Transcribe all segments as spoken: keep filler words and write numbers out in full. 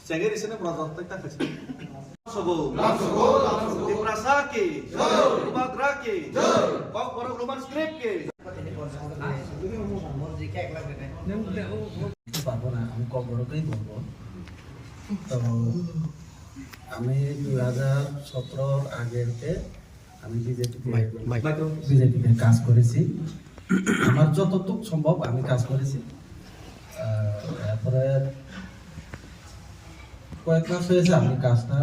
Sengeri sini berada tak tak sih. Sobo. Sobo. Tiprasa ki. Jai. Bubagra ki. Jai. Kokborok Roman script ki. পারবো না, আমি ককবরকই বলবো। তো আমি দুই হাজার সতেরোর আগে হতে আমি বিজেপিতে, মাইক, মাইক। বিজেপিতে কাজ করেছি। আমার যতটুকু সম্ভব আমি কাজ করেছি। আহ, তারপরে কয়েক মাস হয়েছে আমি কাজটা,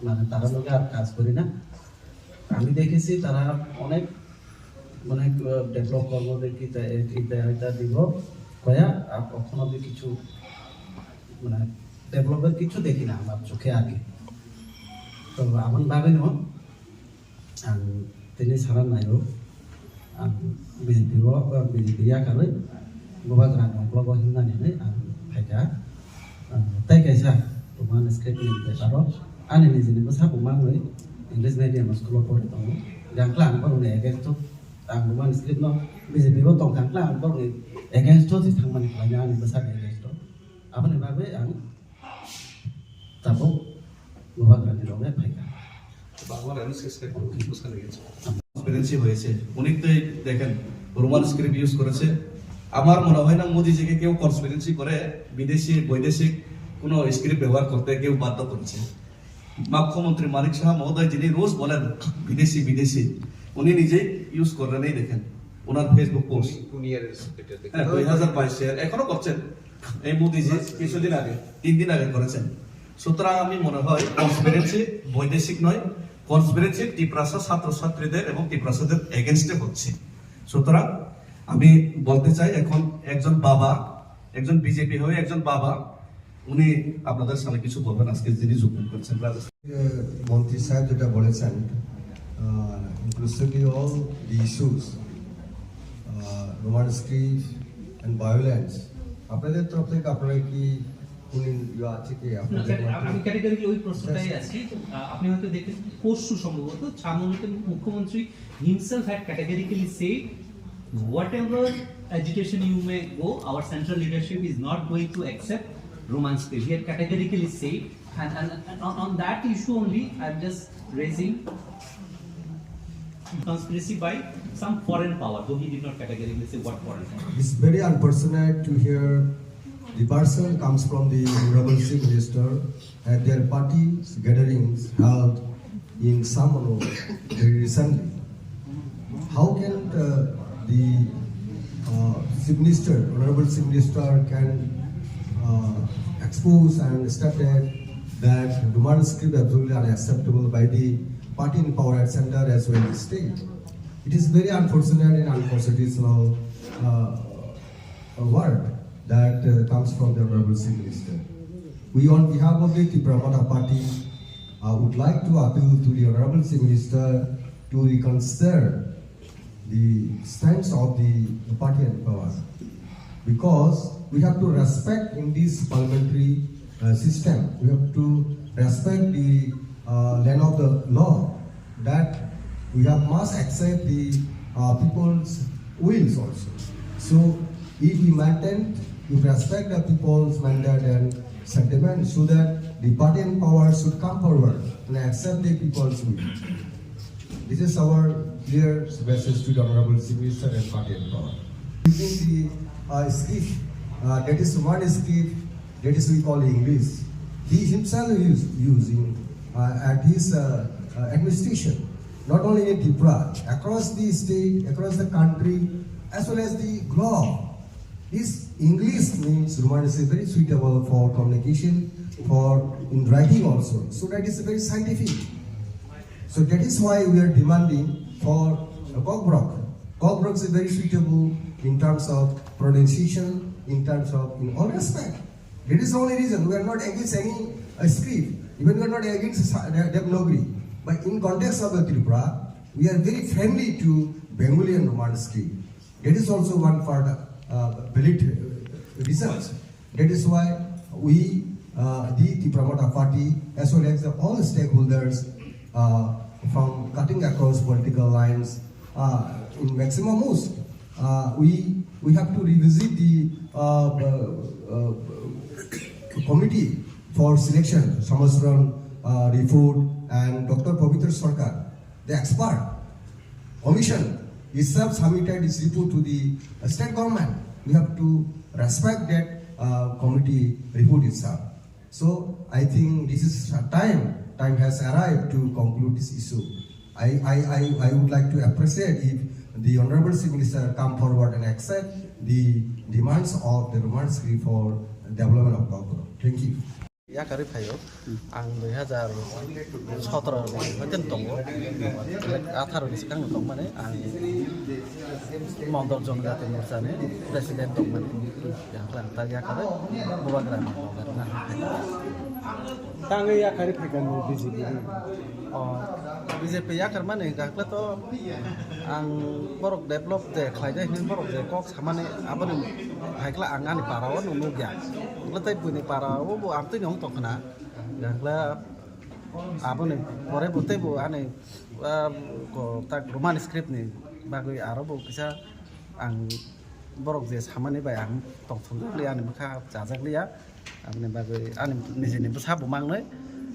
মানে, তারা লোকে আর কাজ করি না। আমি দেখেছি তারা অনেক, মানে, আহ, ডেভেলপ করবো, দেখি তা-, এ-, এটা, এটা দিব, কয়া, আর কখনো আমি কিছু, মানে, ডেভেলপের কিছু দেখি না আমার চোখে আগে। তো এমন ভাবে নয়, ang tini sana naio, ang B J P o, B J P yakarwi bubagrani uklogo himnani hinwi ang phaikha. Ang tei kaisa Roman script ni beparo ani nijini bwsa bo manwi English medium school o pori tongo. Jang kla ang borokni against o, ang Roman script no B J P o tongkha, ang kla ang borokni against o se thangmani khlaina ani bwsani against o. Aboni bagwi ang tabuk bubagrani loge phaikha. বাংলার MSK script বুঝতে লেগেছে। ট্রান্সপারেন্সি হয়েছে। উনি তো এই দেখেন, Roman script use করেছে। আমার মনে হয় না মোদিজিকে কেউ কনসপিরেন্সি করে বিদেশি, বৈদেশিক কোনো স্ক্রিপ্ট ব্যবহার করতে কেউ বাধ্য করেছে। মুখ্যমন্ত্রী মানিক সাহা মহোদয় যিনি রোজ বলেন বিদেশি, বিদেশি, উনি নিজেই ইউজ করেন, এই দেখেন ওনার ফেসবুক পোস্ট। কোন ইয়ারের এটা দেখেন। হ্যাঁ, দুই হাজার বাইশের, এখনো করছেন। এই মোদিজি কিছুদিন আগে, তিন দিন আগে করেছেন। সুতরাং আমি মনে হয় কনসপিরেন্সি বৈদেশিক নয়, কনসপিরেন্সি তিপ্রাসা ছাত্রছাত্রীদের এবং তিপ্রাসাদের এগেনস্টে হচ্ছে। সুতরাং আমি বলতে চাই, এখন একজন বাবা, একজন বিজেপি হয়ে একজন বাবা, উনি আপনাদের সামনে কিছু বলবেন, আজকে যিনি যোগদান করেছেন রাজস্থান। মন্ত্রী সাহেব যেটা বলেছেন, inclusively all the issues, Roman script and violence, আপনাদের তরফ থেকে আপনারা কি কোনো ইয়ে আছে কি না, আপনাদের স্যার, মধ্যে? আমি ক্যাটেগরিক্যালি ওই প্রশ্নটাই আছি। আহ, আপনি হয়তো দেখেছেন, পরশু সম্ভবত ছাত্রলীগের মুখ্যমন্ত্রী himself had categorically said, "Whatever agitation you may go, our central leadership is not going to accept Roman script." He had categorically said, and, and, and on, on that issue only, I'm just raising conspiracy by some foreign power, though he did not categorically say what foreign power. It's very unfortunate to hear the person comes from the Honorable Chief Minister at their party gatherings held in Samano very recently. How can the, the uh, Chief Minister, Honorable Chief Minister can uh, expose and stated that Roman script absolutely unacceptable by the party in power at center as well as state? It is very unfortunate and unconstitutional uh, word that uh, comes from the Honorable Chief Minister. We, on behalf of the Tipra Motha Party, uh, would like to appeal to the Honorable Chief Minister to reconsider the stance of the party and power, because we have to respect in this parliamentary uh, system, we have to respect the uh, land of the law, that we have must accept the uh, people's wills also. So if we maintain, we respect the people's mandate and sentiment, so that the party in power should come forward and accept the people's will. This is our clear message to the Honorable Chief Minister and party in power. Within the uh, script, uh, that is one script, that is we call English. He himself is using uh, at his uh, uh, administration, not only in Tripura, across the state, across the country, as well as the globe. This English means Roman is very suitable for communication, for in writing also. So that is very scientific. So that is why we are demanding for a Kokborok. Kokborok is very suitable in terms of pronunciation, in terms of in all respect. That is the only reason we are not against any uh, script. Even we are not against Sa- De- Devanagari. But in context of the Tripura, we are very friendly to Bengali and Roman script. That is also one part uh, valid reasons. That is why we, uh, the Tipra Motha Party, as well as the all stakeholders, uh, from cutting across political lines, uh, in maximum most, uh, we we have to revisit the, uh, uh, uh, committee for selection, Samashran, uh, report, and Doctor Pabitra Sarkar, the expert commission itself submitted its report to the, uh, state government. We have to respect that, uh, committee report itself. So I think this is a time, time has arrived to conclude this issue. I, I, I, I would like to appreciate if the Honorable Chief Minister come forward and accept the demands of the Roman script for development of Kokborok. Thank you. Yakarwi phaio. Ang dui hazar sotoro ni hoiten tongo. Atharo ni swkang tongmani ang Mondol Jonojati Morcha ni president tongmani. Yang klan ta yakarwi Bubagra ni logar na. Tangwi yakarwi phaikha nung B J P ni. O, B J P yakarmani hwnkha khle to ang borok develop je khlaijak hinwi borok je kok samani aboni phaikla ang ani para o nung nukya. Hwnkhe tei buini para o bo amtwini wng tongkhna. Hwnkhe aboni pore bo tei bo ani, ah, ko tak Roman script ni bagwi aro bo kisa ang borok je samani bai ang tongthokjakliya, ani bwkha chajakliya, aboni bagwi ani nijini bwsa bo mangnwi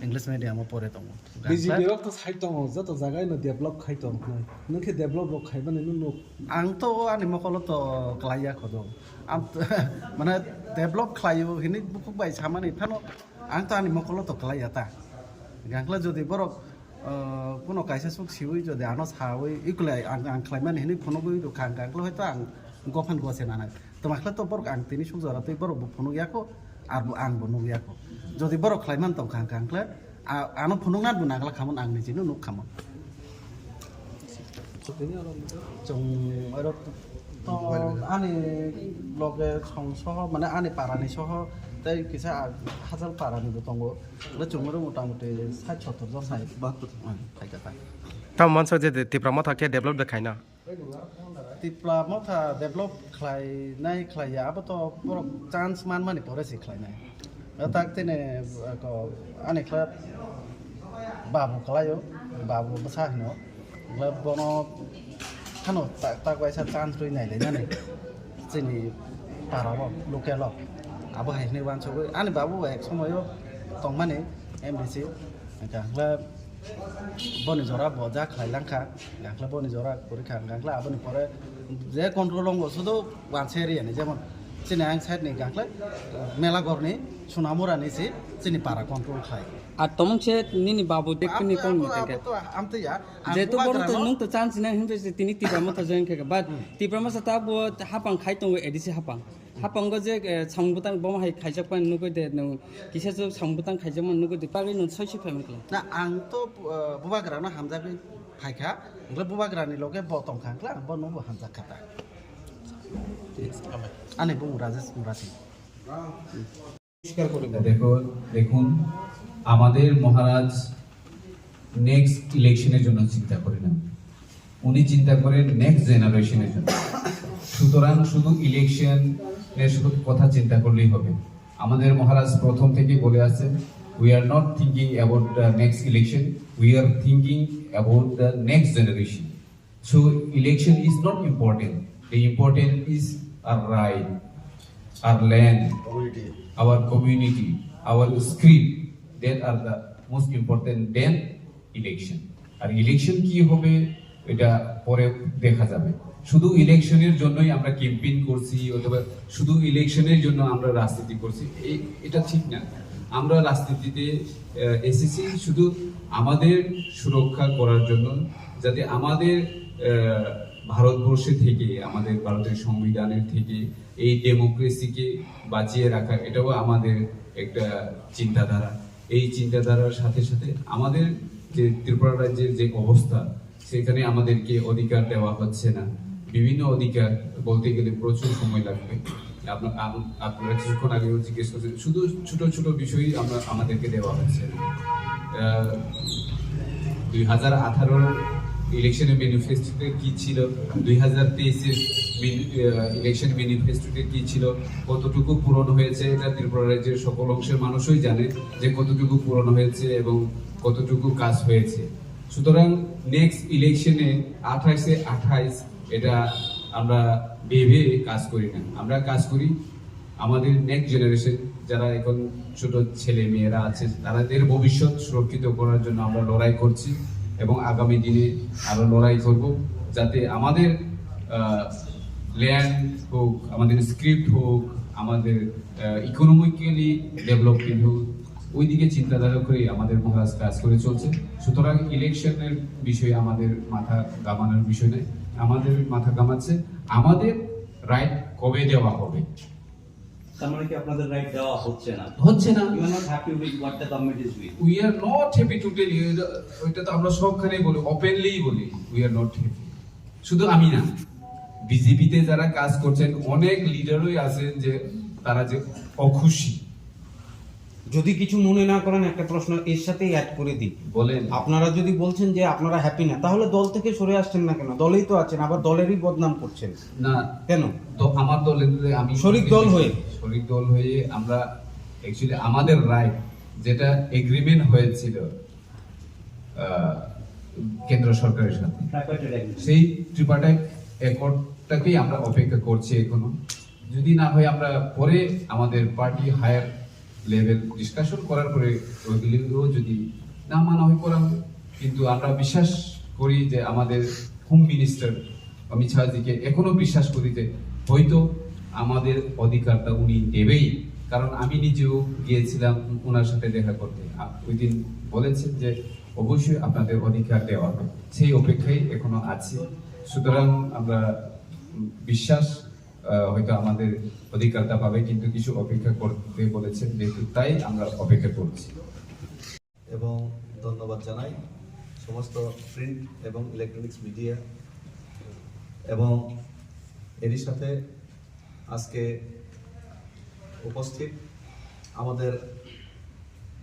English medium o pore tongo. B J P rok to sai tongo, joto jaga ino develop khai tong khnai. Nwng khe develop rok khaimani nwng nuk. Ang to ani mokolo to klaiya khodo. Ang to, mane develop khlaio hinwi bukhuk bai samani phano ang to ani mokolo to klaiya ta. Gangkla jodi borok, uh, kuno kaisa suk siwi jodi ano sawi ikle ang, ang khlaimani hinwi phunugwi rwkha ang gangkla hoito ang gophan gose nanai. Twmakhle to borok ang tini suk jora twi borok bo phunuk yako, ar bo ang bo nuk yako. Jodi borok khlaiman tongkha ang gangkla, a-, ano phunukna bo nagla khamon ang nijino nuk khamon. Chwng oro to ani loge song soho, mane ani parani soho, tei kisa hajal parani bo tongo. Hwnkhe chwng oro motamuti sait sottor jon sai. Bahattor. Hmm, khaikha ta. Tamo mansa je Tipra Motha khe develop de khaina. Tipra Motha develop khlainai khlaiya, abo to borok chance manmani pore se khlainai. O tak tini, eh, ko, ani khlai babu khlaio, babu bwsa hino. Khlai bono hano tak, tak waisa chance rwi nai lainani. Chini para o, local o. Abo hai hwnwi uansugwi, ani babu bai ek somoio tongmani M D C. Hwnkhe boni jora bo ja khlai langkha, gangkhle boni jora kwrwi kha, gangkhle aboni pore je control wngo sudo wanse area ni, jemon chini ang side ni gangkhle Melagor ni Sunamura ni si chini para control khlai. Ar tomong se nini babu dekkini kong ni teke. Amtwi ya, ang jehetu bubagra bono no nung to chance nai hwnwi se tini Tipra Motha join khe, but Tipra Motha ta bo hapang khai tongo A D C hapang. Hapango je, eh, samung bwtang bomo hai khaijak pan nugui de, nung kisa se samung bwtang khaijak man nugui de, pagwi nung soi soi phai man kla. Na, ang to, eh, bubagra no hamjagwi phaikha, hwnkhe bubagra ni loge bo tongkha, hwnkhe ang bono bo hamjak kha ta. Ani bumung Rajesh Murati. পরিষ্কার করে বলে। দেখো, দেখুন, আমাদের মহারাজ নেক্সট ইলেকশনের জন্য চিন্তা করে না, উনি চিন্তা করেন নেক্সট জেনারেশনের জন্য। সুতরাং শুধু ইলেকশনের শুধু কথা চিন্তা করলেই হবে। আমাদের মহারাজ প্রথম থেকেই বলে আসছেন, "We are not thinking about the next election, we are thinking about the next generation." So election is not important. The important is our right, our land, community, our community, our script. That are the most important than election. আর ইলেকশন কি হবে, এটা পরে দেখা যাবে। শুধু ইলেকশনের জন্যই আমরা ক্যাম্পেইন করছি অথবা শুধু ইলেকশনের জন্য আমরা রাজনীতি করছি, এই, এটা ঠিক না। আমরা রাজনীতিতে, আহ, এসেছি শুধু আমাদের সুরক্ষা করার জন্য, যাতে আমাদের, আহ, ভারতবর্ষে থেকে, আমাদের ভারতের সংবিধানের থেকে এই ডেমোক্রেসিকে বাঁচিয়ে রাখা, এটাও আমাদের একটা চিন্তাধারা। এই চিন্তাধারার সাথে সাথে আমাদের যে ত্রিপুরা রাজ্যের যে অবস্থা, সেখানে আমাদেরকে অধিকার দেওয়া হচ্ছে না। বিভিন্ন অধিকার বলতে গেলে প্রচুর সময় লাগবে। আপনা-, আম-, আপনারা কিছুক্ষণ আগেও জিজ্ঞেস করছেন, শুধু ছোট ছোট বিষয়ই আমরা, আমাদেরকে দেওয়া হচ্ছে না। আহ, দুই হাজার আঠারোর ইলেকশনের ম্যানিফেস্টোতে কি ছিল, দুই হাজার তেইশের ইলেকশন ম্যানিফেস্টোতে কি ছিল, কতটুকু পূরণ হয়েছে, এটা ত্রিপুরা রাজ্যের সকল অংশের মানুষই জানে যে কতটুকু পূরণ হয়েছে এবং কতটুকু কাজ হয়েছে। সুতরাং নেক্সট ইলেকশনে আঠাইশে আঠাইশ, এটা আমরা ভেবে কাজ করি না, আমরা কাজ করি আমাদের নেক্সট জেনারেশন, যারা এখন ছোট ছেলে মেয়েরা আছে, তাদের ভবিষ্যৎ সুরক্ষিত করার জন্য আমরা লড়াই করছি এবং আগামী দিনে আরো লড়াই করব, যাতে আমাদের ল্যান্ড হোক, আমাদের স্ক্রিপ্ট হোক, আমাদের ইকোনমিক্যালি ডেভেলপমেন্ট হোক, ওইদিকে চিন্তাধারা করে আমাদের মহারাজ কাজ করে চলছে। সুতরাং ইলেকশনের বিষয়ে আমাদের মাথা ঘামানোর বিষয় নেই, আমাদের মাথা ঘামাচ্ছে আমাদের রাইট কবে দেওয়া হবে। তার মানে কি আপনাদের রাইট দেওয়া হচ্ছে না? হচ্ছে না। You are not happy with what the government is doing. We are not happy to tell you, ওইটা তো আমরা সবখানেই বলি, ওপেনলিই বলি, উই আর নট হ্যাপি। শুধু আমি না, বিজেপিতে যারা কাজ করছেন অনেক লিডারই আছেন যে তারা যে অখুশি। যদি কিছু মনে না করেন, একটা প্রশ্ন এর সাথেই অ্যাড করে দিই। বলেন। আপনারা যদি বলছেন যে আপনারা হ্যাপি না, তাহলে দল থেকে সরে আসছেন না কেন? দলেই তো আছেন, আবার দলেরই বদনাম করছেন। না, কেন? তো আমার দলের আমি শরিক দল হয়ে। শরিক দল হয়ে আমরা অ্যাকচুয়ালি আমাদের রাইট, যেটা এগ্রিমেন্ট হয়েছিল আহ, কেন্দ্র সরকারের সাথে, Tripartite agreement. সেই ট্রিপার্টাইট অ্যাকর্ডটাকেই আমরা অপেক্ষা করছি এখনো। যদি না হয়, আমরা পরে আমাদের পার্টি হায়ার লেভেল ডিসকাশন করার পরে ওইগুলিও যদি না মানা হয় করা হবে। কিন্তু আমরা বিশ্বাস করি যে আমাদের হোম মিনিস্টার অমিত শাহজিকে এখনো বিশ্বাস করি যে হয়তো আমাদের অধিকারটা উনি দেবেই, কারণ আমি নিজেও গিয়েছিলাম ওনার সাথে দেখা করতে। আ-, ওই দিন বলেছেন যে অবশ্যই আপনাদের অধিকার দেওয়া হবে, সেই অপেক্ষায় এখনো আছি। সুতরাং আমরা বিশ্বাস, আহ, হয়তো আমাদের অধিকারটা পাবে, কিন্তু কিছু অপেক্ষা করতে বলেছেন, যেহেতু তাই আমরা অপেক্ষা করছি। এবং ধন্যবাদ জানাই সমস্ত প্রিন্ট এবং ইলেকট্রনিক্স মিডিয়া এবং এরই সাথে আজকে উপস্থিত আমাদের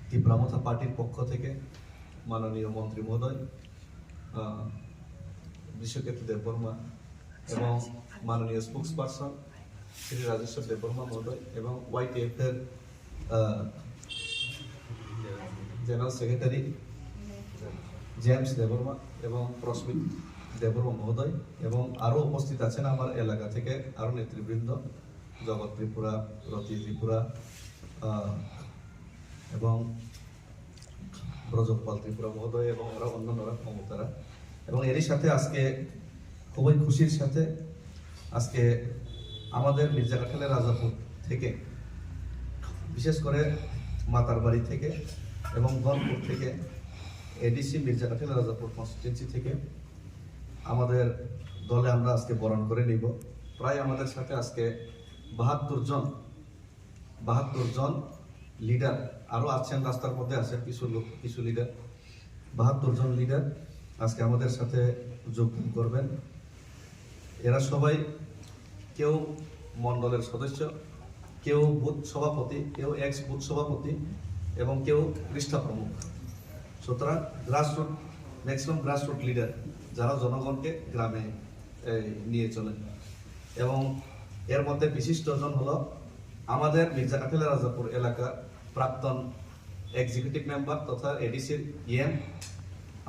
ত্রিপুরা মথা পার্টির পক্ষ থেকে মাননীয় মন্ত্রী মহোদয়, আহ, বিশ্বকেতু দেববর্মা এবং মাননীয় স্পোকসপারসন শ্রী রাজেশ্বর দেববর্মা মহোদয় এবং ওয়াইটিএফ এর, আহ, জেনারেল সেক্রেটারি জেমস দেববর্মা এবং প্রস্মিত দেববর্মা মহোদয় এবং আরও উপস্থিত আছেন আমার এলাকা থেকে আরও নেতৃবৃন্দ, জগৎ ত্রিপুরা, রতি ত্রিপুরা, আহ, এবং ব্রজগোপাল ত্রিপুরা মহোদয় এবং আরও অন্যান্যরা, ক্ষমতারা। এবং এরই সাথে আজকে খুবই খুশির সাথে আজকে আমাদের মির্জা কাঠালের রাজাপুর থেকে, বিশেষ করে মাতারবাড়ি থেকে এবং ধনপুর থেকে, এডিসি মির্জা কাঠালের রাজাপুর কনস্টিটিউয়েন্সি থেকে আমাদের দলে আমরা আজকে বরণ করে নিব। প্রায় আমাদের সাথে আজকে বাহাত্তর জন, বাহাত্তর জন লিডার, আরও আছেন, রাস্তার মধ্যে আছেন কিছু লোক, কিছু লিডার, বাহাত্তর জন লিডার আজকে আমাদের সাথে যোগদান করবেন। এরা সবাই কেউ মণ্ডলের সদস্য, কেউ বুথ সভাপতি, কেউ এক্স বুথ সভাপতি এবং কেউ পৃষ্ঠা প্রমুখ। সুতরাং গ্রাসরুট, ম্যাক্সিমাম গ্রাসরুট লিডার, যারা জনগণকে গ্রামে এই, নিয়ে চলেন। এবং এর মধ্যে বিশিষ্ট জন হলো আমাদের মির্জা কাঠালের রাজাপুর এলাকার প্রাক্তন এক্সিকিউটিভ মেম্বার তথা এডিসির ইএম,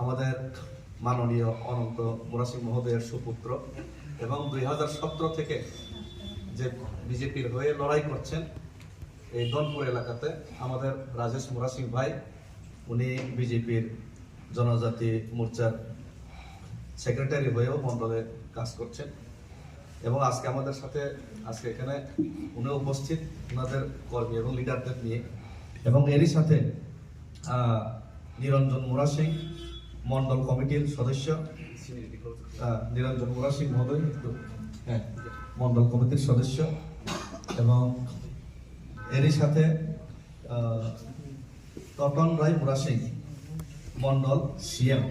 আমাদের মাননীয় অনন্ত মুরাসিং মহোদয়ের সুপুত্র এবং দুই হাজার সতেরো থেকে যে বিজেপির হয়ে লড়াই করছেন এই ধনপুর এলাকাতে, আমাদের রাজেশ মুরাসিং ভাই, উনি বিজেপির জনজাতি মোর্চার সেক্রেটারি হয়েও মণ্ডলে কাজ করছেন এবং আজকে আমাদের সাথে, আজকে এখানে উনি উপস্থিত, ওনাদের কর্মী এবং লিডারদের নিয়ে। এবং এরই সাথে, আহ, নিরঞ্জন মুরাসিং, মণ্ডল কমিটির সদস্য, আহ, নিরঞ্জন মুরাসিং মহোদয়, হ্যাঁ, মণ্ডল কমিটির সদস্য এবং এরই সাথে, আহ, তপন রায় মুরাসিং, মণ্ডল সিএম,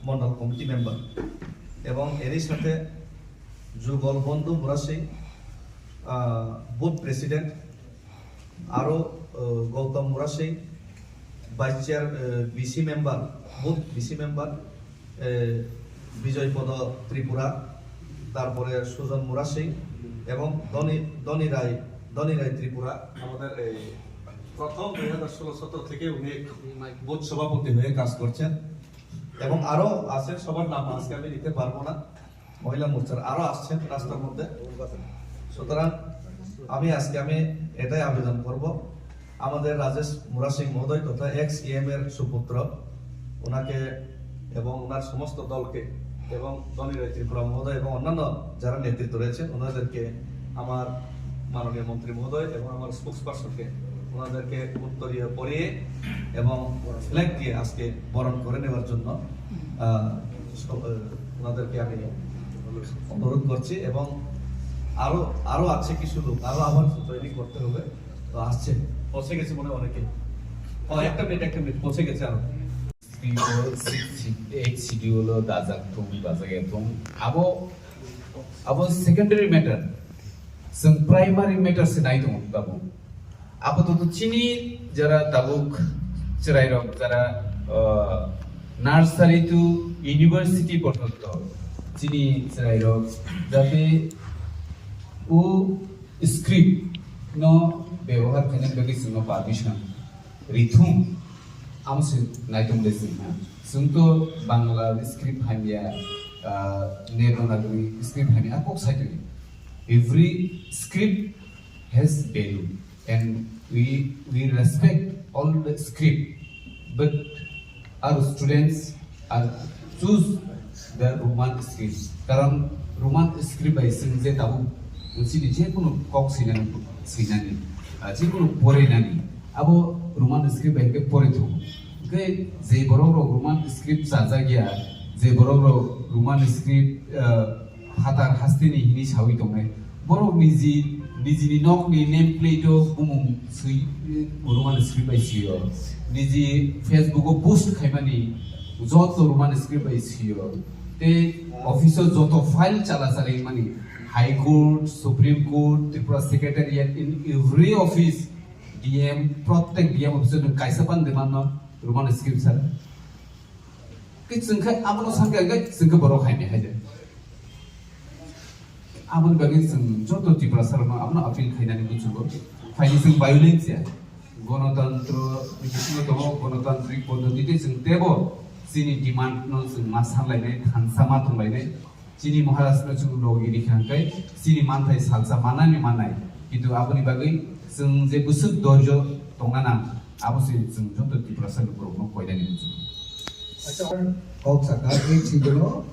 মণ্ডল কমিটি মেম্বার এবং এরই সাথে যুগল বন্ধু মুরাসিং, আহ, বুথ প্রেসিডেন্ট, আরও, uh, Gautam Murasing, vice chair, uh, BC member, booth BC member, uh, Bijoypada Tripura, তারপরে সুজন মুরা সিং এবং ধনী, ধনী রায়, ধনী রায় ত্রিপুরা। আমাদের এই প্রথম দুই হাজার ষোলো সতেরো থেকে উনি বুথ সভাপতি হয়ে কাজ করছেন এবং আরো আছে, সবার নাম আজকে আমি নিতে পারবো না। মহিলা মোর্চার আরো আসছেন রাস্তার মধ্যে। সুতরাং আমি আজকে আমি এটাই আবেদন করব, আমাদের রাজেশ মুরা সিং মহোদয় তথা এক্স ইএম এর সুপুত্র, ওনাকে এবং ওনার সমস্ত দলকে এবং ধনী রায় ত্রিপুরা মহোদয় এবং অন্যান্য যারা নেতৃত্ব রয়েছে ওনাদেরকে, আমার মাননীয় মন্ত্রী মহোদয় এবং আমার স্পোক্স পার্সনকে, ওনাদেরকে উত্তরীয় পরিয়ে এবং ফ্ল্যাগ দিয়ে আজকে বরণ করে নেওয়ার জন্য, আহ, স-, আহ, ওনাদেরকে আমি অনুরোধ করছি। এবং আরো, আরো আছে কিছু লোক, আরো আবার জয়েনিং করতে হবে। তো আসছে, পৌঁছে গেছে মনে হয় অনেকে। ও, একটা মিনিট, একটা মিনিট, পৌঁছে গেছে আরো। People six, eight schedule dajak thung, bajak ya thung. Abo, abo secondary matter. Chwng primary matter se nai tongo, babu. Apatot chini jara tabuk chwrairok jara, ah, nursery to university porjonto chini chwrairok jate o script no bebohar khaina bagwi chwngno permission rithung, amo se naitung le chwngha. Chwng to Bangla script hamya, ah, Devanagari script hamya, a kok sai tong. Every script has value. And we, we respect all the script, but our students are choose the Roman script. Karon Roman script bai chwng je tabuk chini je kunu kok swinani, swinani, ah, je kunu porinani, abo Roman script bai hwnkhe pori thung. Hwnkhe je borok rok Roman script chajak ya, je borok rok Roman script, ah, phatar hasteni hini sawi tongnai. Borok niji, nijini nokni name plate o bumung swi, Roman script bai sio. Niji Facebook o post khaimani joto Roman script bai sio. Tei office o joto file chala chala wngmani, High Court, Supreme Court, Tripura Secretariat, in every office, D M, prottek D M office o nwng kaisa ban demand no Roman script sar. Khe chwng khe abono sankhe, khe chwng khe borok hai de, hai de. Aboni bagwi chwng joto Tiprasa rokno abono appeal khainani muchungo. Phaini chwng violence ya. Gonotantro ni bisingo tongo, gonotantrik poddotite chwng teibo chini demand no chwng ma sanlainai, thansa ma tonglainai. Chini Maharaj no chwng logi rikha hwnkhe chini manthai salsa manani manai. Kintu aboni bagwi chwng je bwswk dorjo tongna nang, abo se chwng joto Tiprasa borokno koinani muchungo. Acha, kok saka, eight schedule o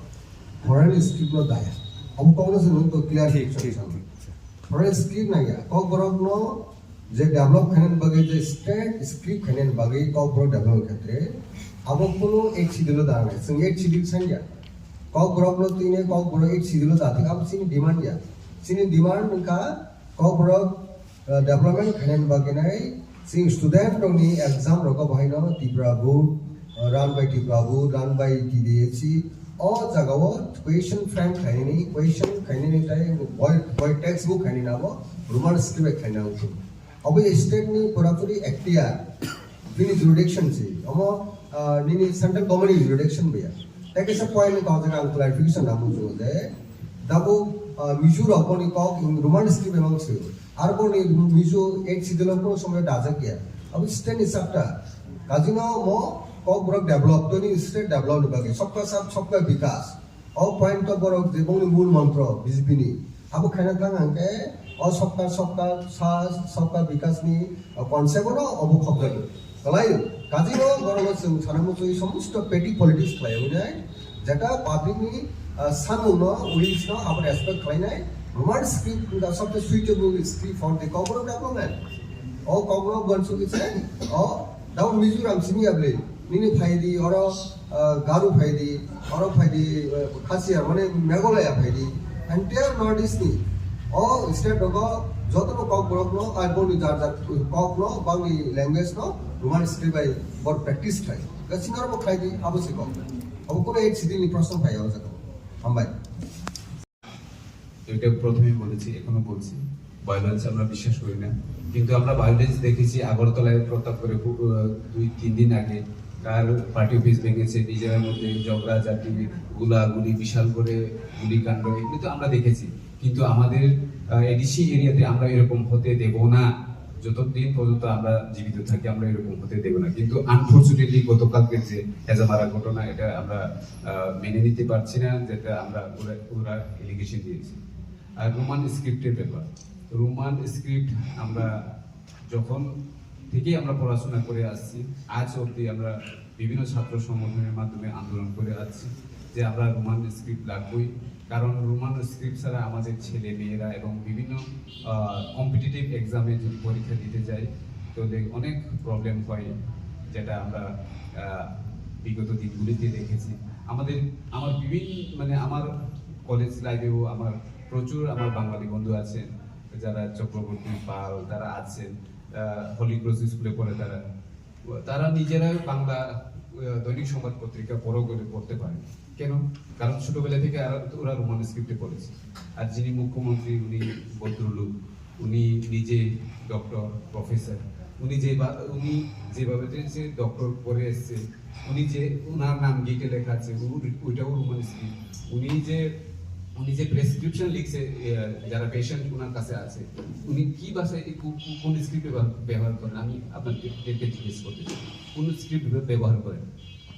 foreign script no daya. Abo kok no se nung to clear thik, picture thik, chang. Thik, thik. Foreign script nangya. Kokborok no je develop khainani bagwi, je state script khainani bagwi Kokborok develop khetre abo kunu eight schedule o da nai. Chwng eight schedule sanya. Kokborok no tine Kokborok eight schedule o da thik abo chini demand ya. Chini demand wngkha Kokborok, uh, development khainani bagwi nai. Chini student rokni exam rogo bahai no Tripura Board, uh, run by Tripura Board, run by T D S C. O jagao question frame khainani, question khainani tai boi, boi textbook khainani abo Roman script bai khaina wngkhu. Abo state ni purapuri ekhtiar, bini jurisdiction si, omo, ah, nini central government ni jurisdiction baya. Tai kaisa point ni kok jaga ang clarification nang muchungo je, dabo, ah, Mizo rok boni kok in Roman script bai mang sio. Ar boni Mizo eight schedule o kono somoy dajak ya. Abo state ni chapter. Kajino mo Kokborok develop, toni state develop ni bagwi, sabka saath, sabka vikas. O point to borok je bongni mul mantro B J P ni. Abo khaina tang hangke o sabka, sabka saath, sabka vikas ni, o, concept no obo khobjagwi. Kalai, kajino borok no chwng sana muchwi somosto petty politics khlaiwi nai. Jeta public ni, ah, samung no, wills no abo respect khlainai. Roman script wngkha sabse suitable script for the Kokborok development. O Kokborok Gansu kisa, o, dao Mizoram simi abli. Nini phaidi, oro, ah, Garo phaidi, oro phaidi, ah, Khasiya, mane Meghalaya phaidi. Entire North East ni. O state rogo joto no Kokborok no, ai boni jar jar kok no, bangni language no, Roman script bai bor practice khai. Ga sinaro bo khai di, abo se kok. Abo kono eight schedule ni proshno phai o jaga. Hambai. এটা প্রথমেই বলেছি, এখনো বলছি, ভায়োলেন্স আমরা বিশ্বাস করি না। কিন্তু আমরা ভায়োলেন্স দেখেছি আগরতলায় প্রতাপগড়ে পু-, আহ, দুই তিন দিন আগে কার পার্টি অফিস ভেঙেছে, নিজেদের মধ্যে ঝগড়াঝাটি, গুলাগুলি, বিশাল করে গুলিকাণ্ড, এগুলি তো আমরা দেখেছি। কিন্তু আমাদের এডিসি এরিয়াতে আমরা এরকম হতে দেব না। যতদিন পর্যন্ত আমরা জীবিত থাকি, আমরা এরকম হতে দেব না। কিন্তু আনফরচুনেটলি গতকালকের যে হেজামারা ঘটনা, এটা আমরা আহ, মেনে নিতে পারছি না, যেটা আমরা ওরা ওরা এলিগেশন দিয়েছে। আর রোমান স্ক্রিপ্টের ব্যাপার, রোমান স্ক্রিপ্ট আমরা যখন থেকেই আমরা পড়াশোনা করে আসছি, আজ অবধি আমরা বিভিন্ন ছাত্র সংগঠনের মাধ্যমে আন্দোলন করে আসছি যে আমরা রোমান স্ক্রিপ্ট লাগবেই। কারণ রোমান স্ক্রিপ্ট ছাড়া আমাদের ছেলে মেয়েরা এবং বিভিন্ন কম্পিটিটিভ এক্সামে যদি পরীক্ষা দিতে যাই, তাহলে অনেক প্রবলেম হয়, যেটা আমরা আহ, বিগত দিনগুলিতে দেখেছি। আমাদের আমার বিভিন্ন মানে আমার কলেজ লাইফেও আমার প্রচুর আমার বাঙালি বন্ধু আছেন, যারা চক্রবর্তী পাল তারা আছেন, হলি ক্রস স্কুলে পড়ে তারা। তারা নিজেরাই বাংলা আহ, দৈনিক সংবাদ পত্রিকা বড় করে পড়তে পারে। কেন? কারণ ছোটবেলা থেকে আর ওরা রোমান স্ক্রিপ্টে পড়েছে। আর যিনি মুখ্যমন্ত্রী, উনি ভদ্রলোক, উনি নিজে ডক্টর, প্রফেসর। উনি যে বা- উনি যেভাবে যে ডক্টর করে এসছে, উনি যে ওনার নাম গেটে লেখা আছে, ও- ওইটাও রোমান স্ক্রিপ্ট। উনি যে উনি যে প্রেসক্রিপশন লিখছে, এ, যারা পেশেন্ট ওনার কাছে আছে, উনি কি ভাষায়, এই কো- কো- কোন স্ক্রিপ্ট ব্যবহার ব্যবহার করেন? আমি আপনাদেরকে জিজ্ঞেস করতে চাই, কোন স্ক্রিপ্ট ব্যবহার করেন?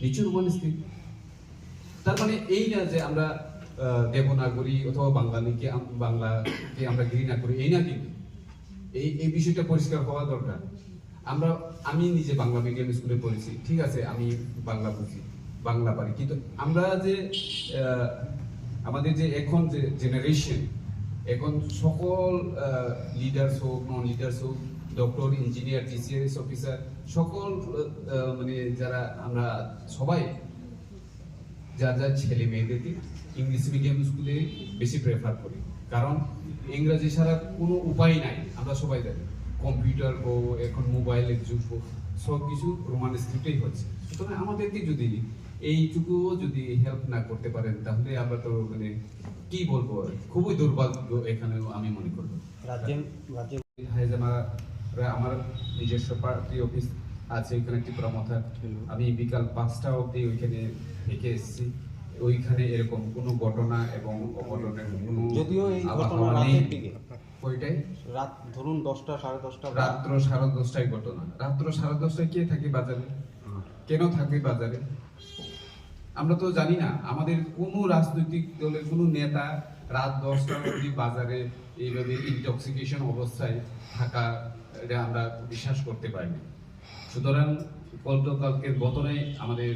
নিশ্চয়ই রোমান স্ক্রিপ্ট। তার মানে এই না যে আমরা আহ, দেবনাগরী অথবা বাঙালিকে আম- বাংলাকে আমরা ঘৃণা করি, এই না কিন্তু। এই এই বিষয়টা পরিষ্কার হওয়া দরকার। আমরা আমি নিজে বাংলা মিডিয়াম স্কুলে পড়েছি, ঠিক আছে, আমি বাংলা বুঝি, বাংলা পারি, কিন্তু আমরা যে আহ, আমাদের যে এখন যে জেনারেশন, এখন সকল লিডার্স হোক, নন লিডার্স হোক, ডক্টর, ইঞ্জিনিয়ার, টিসিএস অফিসার, সকল আহ, মানে যারা আমরা সবাই যার যার ছেলে মেয়েদেরকে ইংলিশ মিডিয়াম স্কুলে বেশি প্রেফার করি, কারণ ইংরাজি ছাড়া কোনো উপায় নাই। আমরা সবাই জানি, কম্পিউটার হোক, এখন মোবাইলের যুগ হোক, সব কিছু রোমান স্ক্রিপ্টেই হচ্ছে। সুতরাং আমাদেরকে যদি এইটুকুও যদি হেল্প না করতে পারেন, তাহলে আমরা তো মানে কি বলবো, খুবই দুর্ভাগ্য এখানেও আমি মনে করবো। রাজ্যে রাজ্যে হাইজামারা আমার নিজস্ব পার্টি অফিস আছে এখানে ত্রিপুরা মথার। আমি বিকাল পাঁচটা অবধি ওইখানে থেকে এসেছি। ওইখানে এরকম কোনো ঘটনা এবং অঘটনের কোনো যদিও এই ঘটনা আবহাওয়া নেই। রাতের দিকে। কয়টায়? রাত ধরুন দশটা, সাড়ে দশটা বা রাত্র সাড়ে দশটায় ঘটনা। রাত্র সাড়ে দশটায় কে থাকে বাজারে? কেন থাকে বাজারে? আমরা তো জানি না। আমাদের কোনো রাজনৈতিক দলের কোনো নেতা রাত দশটা অবধি বাজারে এইভাবে ইনটক্সিকেশন অবস্থায় থাকা, এটা আমরা বিশ্বাস করতে পারি না। সুতরাং গতকালকের ঘটনায় আমাদের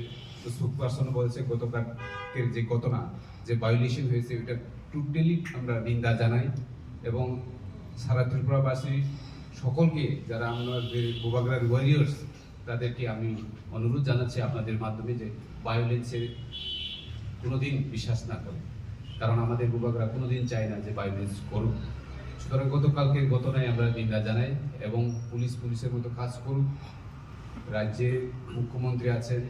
স্পোকপারসন বলেছে, গতকালকের যে ঘটনা, যে ভায়োলেশন হয়েছে, এটা টোটালি আমরা নিন্দা জানাই এবং সারা ত্রিপুরাবাসী সকলকে, যারা আমরা যে বুবাগ্রার ওয়ারিয়র্স, তাদেরকে আমি অনুরোধ জানাচ্ছি আপনাদের মাধ্যমে যে ভায়োলেন্সে কোনোদিন বিশ্বাস না করে, কারণ আমাদের বুবাগ্রা কোনোদিন চায় না যে ভায়োলেন্স করুক। সুতরাং গতকালকের ঘটনায় আমরা নিন্দা জানাই এবং পুলিশ পুলিশের মতো কাজ করুক। রাজ্যে মুখ্যমন্ত্রী আছেন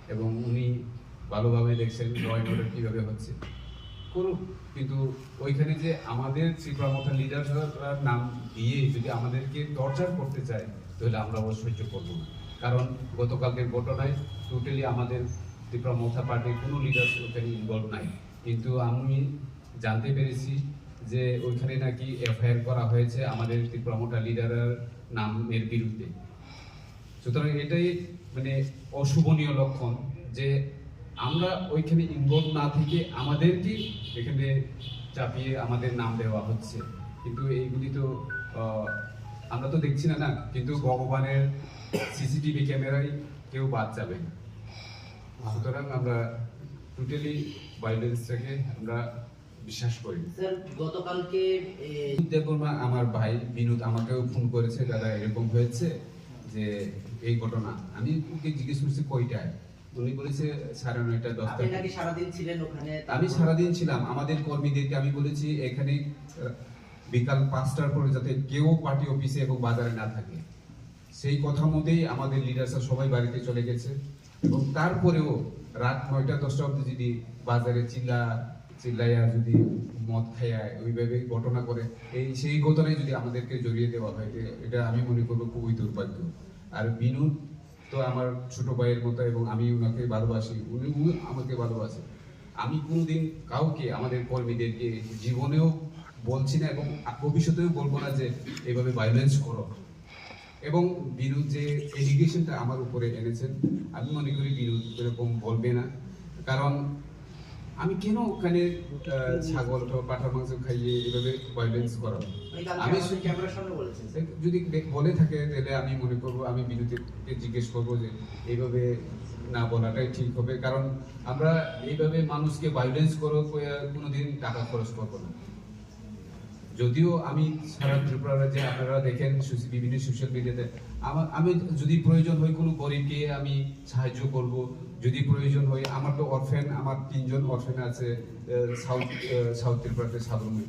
এবং উনি ভালোভাবে দেখছেন ল অ্যান্ড অর্ডার কীভাবে হচ্ছে, করুক। কিন্তু ওইখানে যে আমাদের ত্রিপুরা মথা লিডাররা নাম দিয়ে যদি আমাদেরকে টর্চার করতে চায়, তাহলে আমরা ও সহ্য করবো না। কারণ গতকালকের ঘটনায় টোটালি আমাদের ত্রিপুরা মথা পার্টির কোনো লিডার্স ওখানে ইনভলভ নাই। কিন্তু আমি জানতে পেরেছি যে ওইখানে নাকি এফআইআর করা হয়েছে আমাদের ত্রিপুরা মথা লিডারের নামের বিরুদ্ধে। সুতরাং এটাই মানে অশুভনীয় লক্ষণ যে আমরা ওইখানে ইনভলভ না থেকে আমাদেরকে এখানে চাপিয়ে আমাদের নাম দেওয়া হচ্ছে। কিন্তু এইগুলি তো আহ, আমরা তো দেখছি না, না, কিন্তু ভগবানের সিসিটিভি ক্যামেরায় কেউ বাদ যাবে না। সুতরাং আমরা টোটালি ভায়োলেন্সটাকে আমরা বিশ্বাস করি। স্যার, গতকালকে এ, বিনোদ দেববর্মা আমার ভাই বিনোদ আমাকেও ফোন করেছে, "দাদা, এরকম হয়েছে যে এই ঘটনা।" আমি ওকে জিজ্ঞেস করছি, "কয়টায়?" উনি বলেছে, "সাড়ে নয়টা, দশটা।" আপনি নাকি সারাদিন ছিলেন ওখানে? আমি সারাদিন ছিলাম। আমাদের কর্মীদেরকে আমি বলেছি, "এখানে আহ, বিকাল পাঁচটার পরে যাতে কেউ পার্টি অফিসে এবং বাজারে না থাকে।" সেই কথা মতোই আমাদের লিডার্সরা সবাই বাড়িতে চলে গেছে এবং তারপরেও রাত নয়টা দশটা অবধি যদি বাজারে চিল্লা চিল্লাইয়া যদি মদ খাইয়া ওইভাবে ঘটনা করে, এই সেই ঘটনায় যদি আমাদেরকে জড়িয়ে দেওয়া হয়, এ- এটা আমি মনে করবো খুবই দুর্ভাগ্য। আর বিনোদ তো আমার ছোট ভাইয়ের মতো এবং আমি ওনাকে ভালোবাসি, উনিও আমাকে ভালোবাসে। আমি কোনোদিন কাউকে, আমাদের কর্মীদেরকে জীবনেও বলছি না এবং ভবিষ্যতেও বলবো না যে এইভাবে ভায়োলেন্স করো। এবং বিনোদ যে এলিগেশনটা আমার উপরে এনেছেন, আমি মনে করি বিনোদ এরকম বলবে না, কারণ আমি কেন ওখানে আহ, ছাগল অথবা পাঠার মাংস খাইয়ে এভাবে ভায়োলেন্স করাবো? আমি শুধু ক্যামেরার সামনে বলেছেন। যদি বে- বলে থাকে, তাহলে আমি মনে করবো, আমি বিনোদকে জিজ্ঞেস করবো যে এইভাবে না বলাটাই ঠিক হবে, কারণ আমরা এইভাবে মানুষকে ভায়োলেন্স করো কইয়া কোনোদিন টাকা খরচ করবো না। যদিও আমি সারা ত্রিপুরা রাজ্যে, আপনারা দেখেন সোশ্য- বিভিন্ন সোশ্যাল মিডিয়াতে, আমার, আমি যদি প্রয়োজন হয় কোনো গরিবকে আমি সাহায্য করব। যদি প্রয়োজন হয়, আমার তো অরফেন, আমার তিনজন অরফেন আছে, আহ, সাউথ আহ, সাউথ ত্রিপুরাতে সাবরুমে।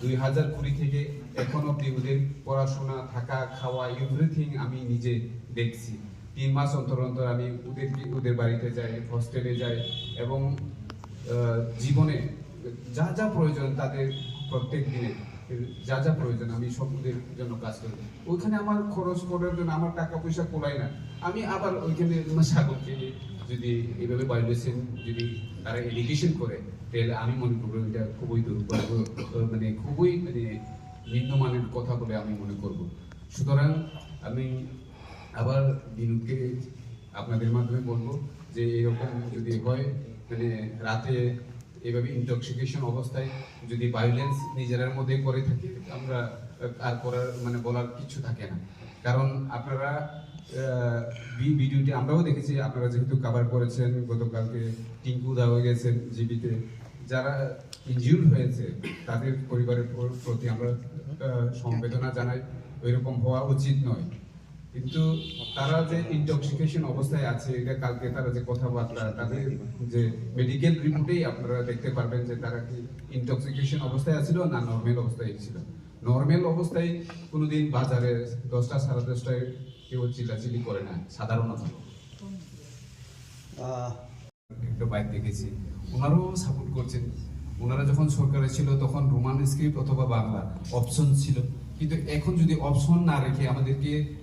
দুই হাজার কুড়ি থেকে এখন অবধি ওদের পড়াশোনা, থাকা, খাওয়া, এভরিথিং আমি নিজে দেখছি। তিন মাস অন্তর অন্তর আমি ওদেরকে, ওদের বাড়িতে যাই, হোস্টেলে যাই এবং আহ, জীবনে যা যা প্রয়োজন, তাদের প্রত্যেক দিনে যা যা প্রয়োজন, আমি সব ওদের জন্য কাজ করি। ওইখানে আমার খরচ করার জন্য আমার টাকা পয়সা কুলায় না। আমি আবার ওইখানে আমার ছাগলকে যদি এইভাবে ভায়োলেশন, যদি তারা এলিগেশন করে, তাহলে আমি মনে করবো এটা খুবই দুর্ভাগ্য, আহ, মানে খুবই মানে নিম্নমানের কথা বলে আমি মনে করব। সুতরাং আমি আবার বিনোদকে আপনাদের মাধ্যমে বলবো যে এরকম যদি হয়, মানে রাতে এইভাবে ইনটক্সিকেশন অবস্থায় যদি ভায়োলেন্স নিজেরার মধ্যে করে থাকে, আমরা আর করার, মানে বলার কিছু থাকে না। কারণ আপনারা আহ, ভি- ভিডিওটি আমরাও দেখেছি, আপনারা যেহেতু কভার করেছেন, গতকালকে টিঙ্কু দাও গেছেন জিবিতে, যারা ইনজিউর্ড হয়েছে তাদের পরিবারের প্র- প্রতি আমরা আহ, সমবেদনা জানাই। ওইরকম হওয়া উচিত নয়, কিন্তু তারা যে ইনটক্সিকেশন অবস্থায় আছে, এটা কালকে তারা যে কথাবার্তা, তাদের যে মেডিকেল রিপোর্টেই আপনারা দেখতে পারবেন যে তারা কি ইনটক্সিকেশন অবস্থায় আছিল না নর্মাল অবস্থায় ছিল। নর্মাল অবস্থায় কোনোদিন বাজারে দশটা, সাড়ে দশটায় কেউ চিল্লাচিল্লি করে না সাধারণত। আহ, একটা বাইক দেখেছি, ওনারাও সাপোর্ট করছেন। ওনারা যখন সরকারে ছিল, তখন রোমান স্ক্রিপ্ট অথবা বাংলা অপশন ছিল, কিন্তু এখন যদি অপশন না রেখে আমাদেরকে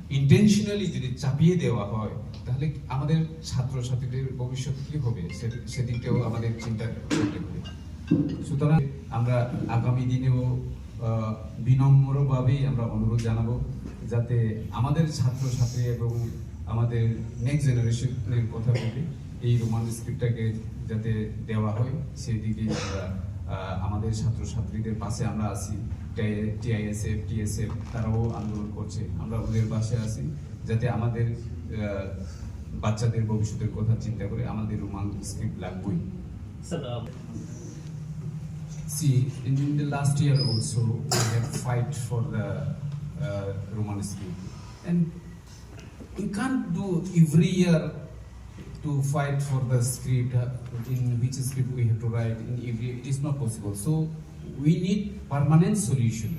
ইন্টেনশনালি যদি চাপিয়ে দেওয়া হয়, তাহলে আমাদের ছাত্রছাত্রীদের ভবিষ্যৎ কি হবে, সে- সেদিকটাও আমাদের চিন্তা করতে হবে। সুতরাং আমরা আগামী দিনেও আহ, বিনম্রভাবেই আমরা অনুরোধ জানাবো, যাতে আমাদের ছাত্রছাত্রী এবং আমাদের নেক্সট জেনারেশনের কথা বলি, এই রোমান স্ক্রিপ্টটাকে যাতে দেওয়া হয়, সেই দিকে আমরা, আহ, আমাদের ছাত্রছাত্রীদের পাশে আমরা আছি। টিআইএসএফ, টিএসএফ, তারাও আন্দোলন করছে, আমরা ওদের পাশে আছি, যাতে আমাদের আহ, বাচ্চাদের ভবিষ্যতের কথা চিন্তা করে আমাদের রোমান স্ক্রিপ্ট লাগবেই। স্যার, আহ, See, in, in the last year also, we have fight for the uh, Roman script. And we can't do every year to fight for the script, uh, in which script we have to write in every, it is not possible. So we need permanent solution.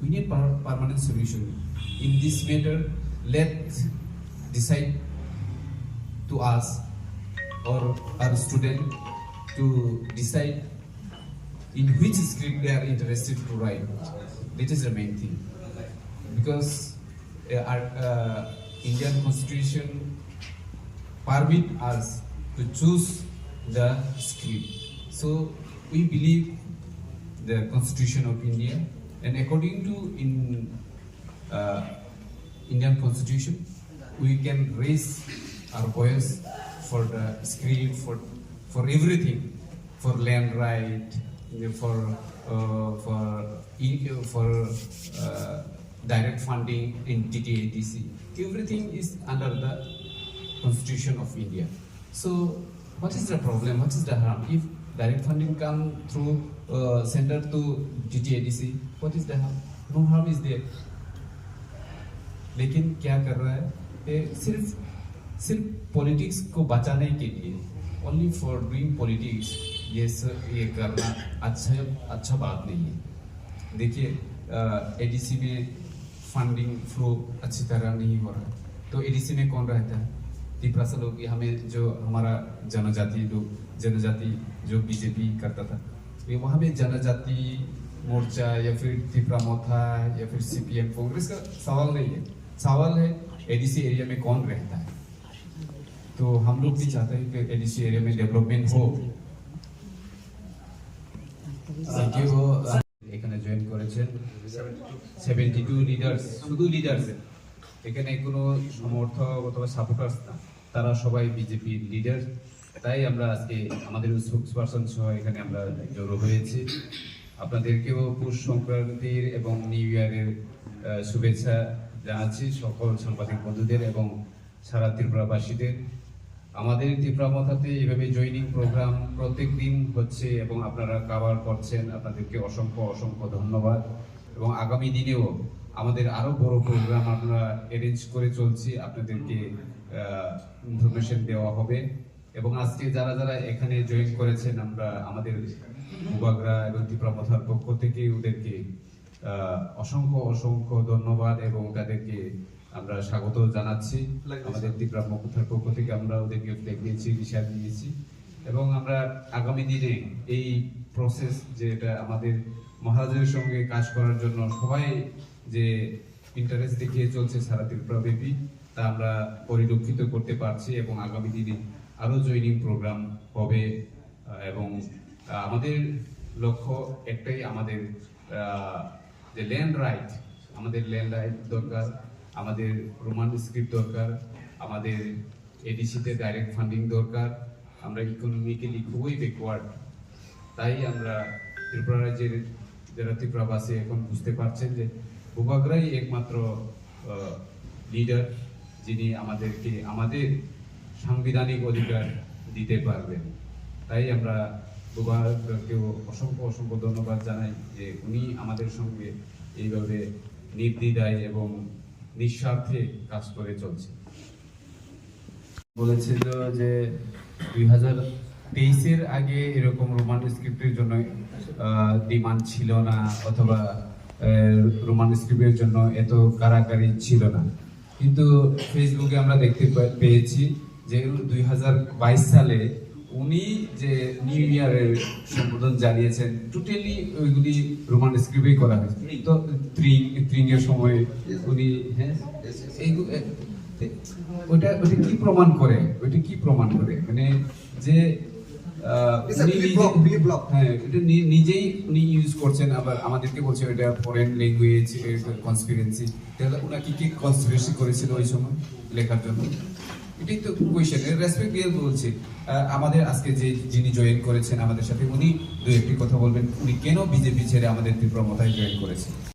We need per- permanent solution. In this matter, let decide to us or our student to decide in which script they are interested to write. That is the main thing. Because uh, our uh, Indian constitution permit us to choose the script. So we believe the Constitution of India, and according to in uh, Indian Constitution, we can raise our voice for the script, for for everything, for land right, for uh, for for uh, direct funding in T T A D C. Everything is under the Constitution of India. So what is the problem? What is the harm? If direct funding come through uh, center to T T A D C, what is the harm? No harm is there. लेकिन क्या कर रहा है? ये सिर्फ सिर्फ पॉलिटिक्स को बचाने के लिए, only for doing politics, ये स, ये करना अच्छा अच्छा बात नहीं है। देखिए, एडीसी में फंडिंग फ्लो अच्छी तरह नहीं हो रहा है, तो एडीसी में कौन रहता है? तिपरासा लोग, ये हमें जो हमारा जनजाति लोग, जनजाति जो बीजेपी करता था, ये वहाँ में जनजाति मोर्चा या फिर तिपरा मोथा या फिर सीपीएम, कांग्रेस का सवाल नहीं है। सवाल है, एडीसी एरिया में कौन रहता है? तो हम लोग भी चाहते हैं कि एडीसी एरिया में डेवलपमेंट हो। Thank you. এখানে জয়েন করেছেন সেভেন্টি টু লিডার্স, শুধু লিডার্স, এখানে কোনো সমর্থক অথবা সাপোর্টার্স না, তারা সবাই বিজেপির লিডার। তাই আমরা আজকে আমাদের স্পোকসপারসন সহ এখানে আমরা জড়ো হয়েছি। আপনাদেরকেও পৌষ সংক্রান্তির এবং নিউ ইয়ারের আহ, শুভেচ্ছা জানাচ্ছি সকল সাংবাদিক বন্ধুদের এবং সারা ত্রিপুরাবাসীদের। আমাদের ত্রিপুরা মথাতে এইভাবে জয়েনিং প্রোগ্রাম প্রত্যেক দিন হচ্ছে এবং আপনারা কভার করছেন, আপনাদেরকে অসংখ্য অসংখ্য ধন্যবাদ। এবং আগামী দিনেও আমাদের আরও বড় প্রোগ্রাম আমরা অ্যারেঞ্জ করে চলছি, আপনাদেরকে ইনফরমেশন দেওয়া হবে। এবং আজকে যারা যারা এখানে জয়েন করেছেন, আমরা আমাদের বুবাগ্রা এবং ত্রিপুরা মথার পক্ষ থেকে ওদেরকে আহ, অসংখ্য অসংখ্য ধন্যবাদ এবং তাদেরকে আমরা স্বাগত জানাচ্ছি। Flag দিয়েছি। আমাদের ত্রিপুরা মথার পক্ষ থেকে আমরা ওদেরকে ফ্ল্যাগ দিয়েছি, টি শার্ট দিয়েছি। এবং আমরা আগামী দিনে এই প্রসেস, যেটা আমাদের মহারাজের সঙ্গে কাজ করার জন্য সবাই যে ইন্টারেস্ট দেখিয়ে চলছে সারা ত্রিপুরা ব্যাপী, তা আমরা পরিলক্ষিত করতে পারছি এবং আগামী দিনে আরও জয়েনিং প্রোগ্রাম হবে। আহ, এবং আহ, আমাদের লক্ষ্য একটাই, আমাদের আহ, যে ল্যান্ড রাইট, আমাদের ল্যান্ড রাইট দরকার, আমাদের রোমান স্ক্রিপ্ট দরকার, আমাদের এডিসিতে ডাইরেক্ট ফান্ডিং দরকার। আমরা ইকোনমিক্যালি খুবই ব্যাকওয়ার্ড। তাই আমরা ত্রিপুরা রাজ্যের যারা ত্রিপুরাবাসী এখন বুঝতে পারছেন যে বুবাগ্রাই একমাত্র লিডার, যিনি আমাদেরকে আমাদের সাংবিধানিক অধিকার দিতে পারবেন। তাই আমরা বুবাগ্রাকেও অসংখ্য অসংখ্য ধন্যবাদ জানাই যে উনি আমাদের সঙ্গে এইভাবে নির্দ্বিধায় এবং নিঃস্বার্থে কাজ করে চলছে। বলেছিল যে দুই হাজার তেইশের আগে এরকম রোমান স্ক্রিপ্টের জন্য ডিমান্ড ছিল না, অথবা রোমান স্ক্রিপ্টের জন্য এত কারাকারি ছিল না। কিন্তু ফেসবুকে আমরা দেখতে পে- পেয়েছি যে দুই হাজার বাইশ সালে উনি যে নিউ ইয়ারের সম্বোধন জানিয়েছেন, টোটালি ওইগুলি রোমান স্ক্রিপ্টেই করা হয়েছে। তো ত্রিং ত্রিং এর সময় উনি, হ্যাঁ, এইগু- এ- এ- ওটা ওটা কি প্রমাণ করে? ওটা কি প্রমাণ করে? মানে যে আহ, It's a উনি flip নিজে- flop, flip flop. হ্যাঁ, এটা নি- নিজেই উনি ইউজ করছেন, আবার আমাদেরকে বলছেন এটা ফরেন ল্যাঙ্গুয়েজ, এটা কনস্পিরেসি। তাহলে ওনাকে কি কনস্পিরেসি করেছিল ওই সময় লেখার জন্য? এটাই তো কোয়েশ্চেন। রেসপেক্ট দিয়ে বলছি। আহ, আমাদের আজকে যে যিনি জয়েন করেছেন আমাদের সাথে, উনি দু একটি কথা বলবেন, উনি কেন বিজেপি ছেড়ে আমাদের ত্রিপুরা মথায় জয়েন করেছেন।